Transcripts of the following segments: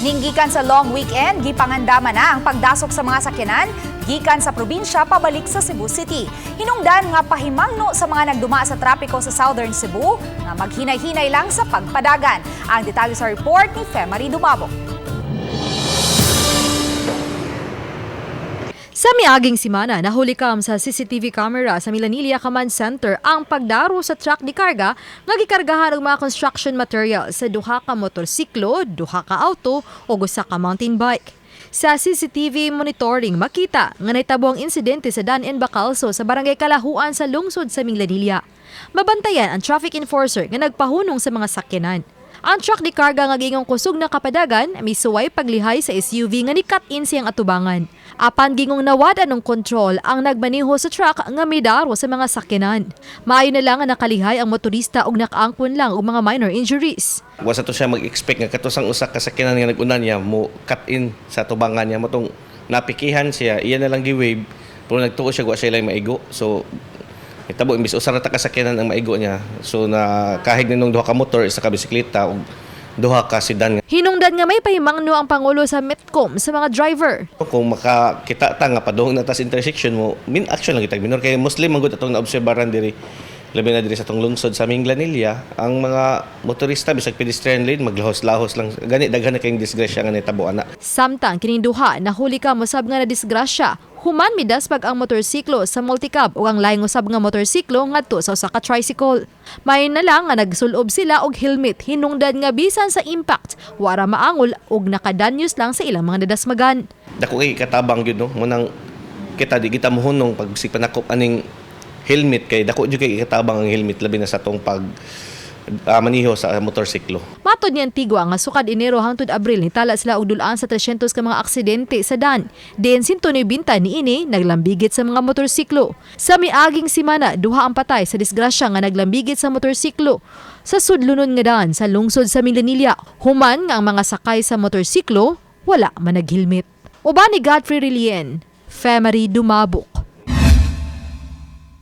Ninggikan sa long weekend, gipangandaman na ang pagdasok sa mga sakyanan gikan sa probinsya pabalik sa Cebu City. Hinungdan nga pahimangno sa mga nagduma sa trapiko sa Southern Cebu nga maghinay-hinay lang sa pagpadagan. Ang detalye sa report ni Femary Dumabok. Sa miaging simana, nahuli kam sa CCTV camera sa Milanilla Command Center ang pagdaro sa truck di karga nga gikargahan og mga construction materials sa duha ka motorsiklo, duha ka auto ug usa ka mountain bike. Sa CCTV monitoring, makita nga nahitabo ang insidente sa Dan and Bacalso sa Barangay Kalahuan sa lungsod sa Minglanilla. Mabantayan ang traffic enforcer nga nagpahunong sa mga sakyanan. Ang truck di karga nga gingong kusog na kapadagan, misuway paglihay sa SUV nga ni-cut in siyang atubangan. Apan gingong nawad anong kontrol ang nagmaniho sa truck nga midaro sa mga sakyanan. Maayo na lang nga nakalihay ang motorista og nakaangkon lang og mga minor injuries. Wa sa to siya mag-expect nga katusang usa ka sakyanan nga nag-una niya mo cut in sa tubangan niya mo tong napikihan siya, iya na lang gi-wave, pero nagtuo siya wa siya lang maigo. So itabo imbis usa ra ta ka sakyanan ang maigo niya. So na kahig ninong duha ka motor, isa ka bisikleta ug duha ka sedan. Hinungdan nga may pahimangno ang Pangulo sa Metcom sa mga driver. Kung makakita ta nga padung na ta sa intersection mo, min action lang kita minor kay Muslim man gud atong naobserbaran diri, labi na diri sa atong lungsod sa Minglanilla, ang mga motorista bisag pedestrian lane maglahos-lahos lang gani, daghan na kayong disgrasya nga nitabo ana. Samtang kining duha nahuli ka mosab nga na disgrasya human midaspag ang motorsiklo sa multicab ug ang laing usab nga motorsiklo ngadto sa usa ka tricycle. May na lang nga nagsulob sila og helmet, hinungdan nga bisan sa impact wara maangol ug nakadanyos lang sa ilang mga nadasmagan. Dako kay katabang gyud, no, munang kita di kita mohunong pag si panakop aning helmet kay dako jud kay katabang ang helmet, labi na sa atong pag maniho sa motorsiklo. Matod ni Antigua nga sukad Enero hangtod Abril nitala sila og dul-an sa 300 ka mga aksidente sa dan. Diin 190 niini naglambigit sa mga motorsiklo. Sa miaging simana, duha ang patay sa disgrasya nga naglambigit sa motorsiklo sa sudlunon nga daan sa lungsod sa Milanilla. Human nga ang mga sakay sa motorsiklo wala man naghilmit. Uban ni Godfrey Relien, Femery Dumabok.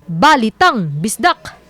Balitang Bisdak.